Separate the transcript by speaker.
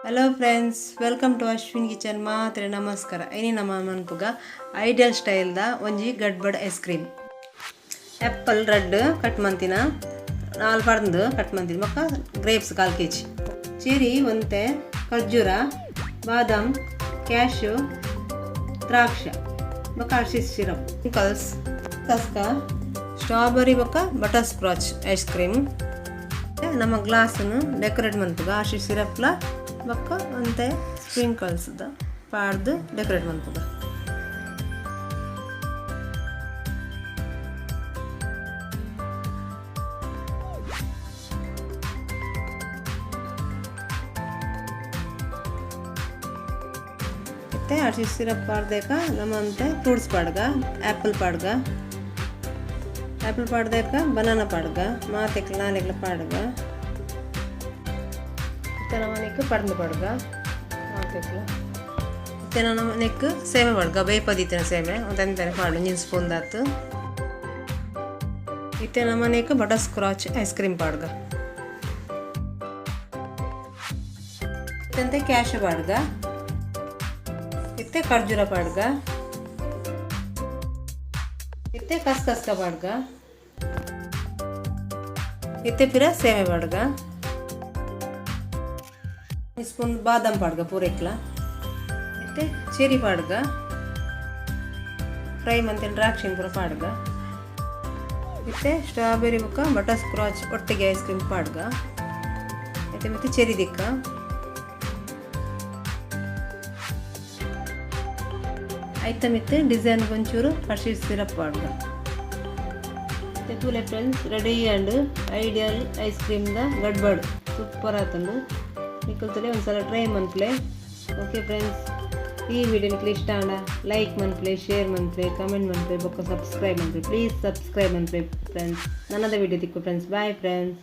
Speaker 1: Hello friends, welcome to Ashwin kitchen. ಮಾತ್ರೆ ನಮಸ್ಕಾರ. ಇನಿ ನಮ್ಮ ಮನ್ಪುಗ ಐಡಿಯಲ್ ಸ್ಟೈಲ್ದ ಒಂಜಿ ಗಡ್ಬಡ್ ಐಸ್ ಕ್ರೀಮ್. ಆ್ಯಪಲ್ ರಡ್ಡ್ ಕಟ್ ಮಂತಿನ, ನಾಲ್ ಪರ್ಂದ್ ಕಟ್ ಮಂತಿನ, ಬೊಕ್ಕ ಗ್ರೇಪ್ಸ್ ಕಾಲ್ ಕೆಜಿ, ಚೆರಿ ಒಂತೆ, ಖರ್ಜೂರ, ಬಾದಾಮ್, ಕ್ಯಾಶು, ದ್ರಾಕ್ಷ, ಬೊಕ್ಕ ಹರ್ಷೀಸ್ ಸಿರಪ್, ಕಲ್ಸ್ ಕಸ್ಕ, ಸ್ಟ್ರಾಬೆರಿ ಬೊಕ್ಕ ಬಟರ್ ಸ್ಕಾಚ್ ಐಸ್ ಕ್ರೀಮ್. ನಮ್ಮ ಗ್ಲಾಸನ್ನು ಡೆಕೋರೇಟ್ ಮನ್ಪುಗ. ಹರ್ಷೀಸ್ ಸಿರಪ್ಲ ಬೊಕ್ಕ ಒಂತೆ ಸ್ಪ್ರಿಂಕಲ್ಸ್ ಪಾಡ್ದು ಡೆಕೋರೇಟ್ ಮನ್ಪುಗ. ಇತ್ತೆ ಹರ್ಷೀಸ್ ಸಿರಪ್ ಪಾಡ್ದೇಕ ನಮ್ಮಂತೆ ಫ್ರೂಟ್ಸ್ ಪಾಡ್ಗ. ಆ್ಯಪಲ್ ಪಾಡ್ಗ, ಆ್ಯಪಲ್ ಪಾಡ್ದೇಕ ಬನಾನ ಪಾಡ್ಗ, ಮಾತೆಕ್ಲ ನಾಲೆಗ್ಲ ಪಾಡ್ಗ. ಇತ್ತೆ ನಮ್ಮನೆಕ್ ಪರ್ಂದ್ ಪಾಡ್ಗ ಮಾತೆಕ್ಲ. ಇತ್ತೆ ನಮ್ಮನೆಕ್ ಸೇಮೆ ಪಾಡ್ಗ. ಬೇಯ್ಪದಿತ್ತಿನ ಸೇಮೆ ಒಂತೆಂತನೆ ಪಾಡು, ಒಂಜಿ ಸ್ಪೂನ್ ದಾತ್. ಇತ್ತೆ ನಮ್ಮನೆಕ್ ಬಟರ್ ಸ್ಕಾಚ್ ಐಸ್ ಕ್ರೀಮ್ ಪಾಡ್ಗ. ಇತ್ತಂತೆ ಕ್ಯಾಶ್ ಪಾಡ್ಗ. ಇತ್ತೆ ಖರ್ಜೂರ ಪಾಡ್ಗ. ಇತ್ತೆ ಕಸ್ಕಸ್ಕ ಪಾಡ್ಗ. ಇತ್ತೆ ಪಿರ ಸೇಮೆ ಪಾಡ್ಗ. ಸ್ಪೂನ್ ಬಾದಾಮ್ ಪಾಡ್ಗ ಪೂರೆಕ್ಲ. ಇತ್ತೆ ಚೆರಿ ಪಾಡ್ಗ. ಫ್ರೈ ಮಂತಿನ ದ್ರಾಕ್ಷಿ ಪೂರ ಪಾಡ್ಗ. ಇತ್ತೆ ಸ್ಟ್ರಾಬೆರಿ ಬೊಕ್ಕ ಬಟರ್ ಸ್ಕಾಚ್ ಒಟ್ಟಿಗೆ ಐಸ್ ಕ್ರೀಮ್ ಪಾಡ್ಗ. ಇತ್ತೆ ಮತ್ತೆ ಚೆರಿ ದಿಕ್ಕ. ಐತ ಮಿತ್ತೆ ಡಿಸೈನ್ ಒಂಚೂರು ಹರ್ಷೀಸ್ ಸಿರಪ್ ಪಾಡ್ಗ. ಇತ್ತೆ ತೂಲೆ friends, ready and ideal ice cream the gadbad super ಆತುಂಡು. ನಿಕುಲು ತೂಲೆ, ಒಂದ್ಸಲ ಟ್ರೈ ಮನ್ಪುಲೆ. ಓಕೆ ಫ್ರೆಂಡ್ಸ್, ಈ ವಿಡಿಯೋ ನಿಕ್ಲೆ ಇಷ್ಟ ಆಂಡ ಲೈಕ್ ಮನ್ಪುಲೆ, ಶೇರ್ ಮನ್ಪುಲೆ, ಕಮೆಂಟ್ ಮನ್ಪುಲೆ, ಬೊಕ್ಕ ಸಬ್ಸ್ಕ್ರೈಬ್ ಮನ್ಪುಲೆ. ಪ್ಲೀಸ್ ಸಬ್ಸ್ಕ್ರೈಬ್ ಮನ್ಪುಲೆ ಫ್ರೆಂಡ್ಸ್. ನನದ ವಿಡಿಯೋ ತಿಕ್ಕು ಫ್ರೆಂಡ್ಸ್. Bye friends.